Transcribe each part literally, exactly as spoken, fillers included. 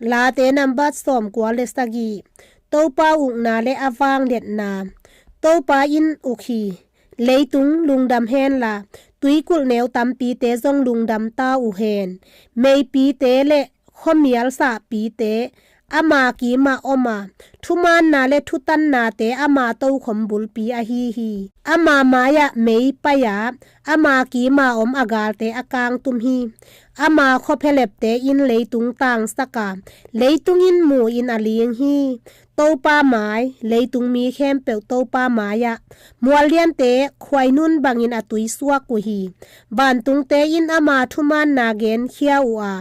Late nambat sawmkua le sagih. Topa ukna le a vangliatna. Topa in uk hi. Leitung, lungdam henla, tuikulh neu tampite zong lungdam ta uh hen. Meipite le khuamial sahpite ama kimah om a, thumaanna le thutannate ama tokhom bulpi ahi hi. Ama mai-ah mei pai a, ama kima om a galte a kangtum hi. Ama khuaphialepte in leitung tangsak a, leitung in mu-in a ling hi. Topa mai, leitung mi khempeuh Topa mai-ah, mualliante khuainun bangin a tuisuak uh hi. Vantungte in ama thumaanna genkhia uh a,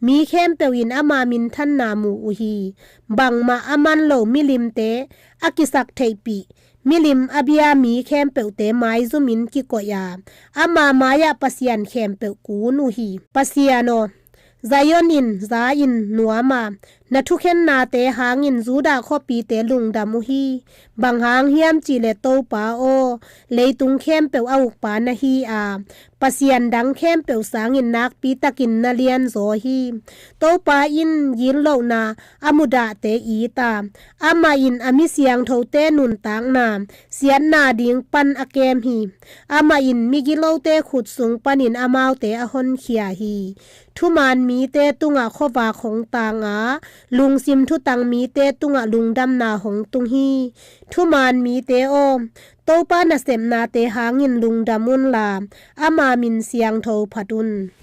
mi khempeuh in ama minthanna mu uh hi. Bangmah a man lo milimte a kisak theihpih, milim a bia mi khempeuhte maizumin kikoih a, ama mai-ah pasian khempeuh kun uh hi. Pasian aw, Zion in za-in nuam a, na thukhennate hangin Judah khuapite lungdam uh hi. Bang hang hiam cihleh Topa aw, leitung khempeuh a ukpa na hi a, pasian dang khempeuh sangin nakpitakin na lianzaw hi. Topa in gitlohna a mudahte it a, amah in a mi siangthote nuntakna siatna ding pan a kem hi. Amah in migilote khut sung panin amaute a honkhia hi. Thumaan mite tungah khuavak hong tang a, lungsim thutang mite tungah lungdamna hong tung hi. Thumaan mite aw, Topa nasepnate hangin lungdam unla, ama min siangtho phat un.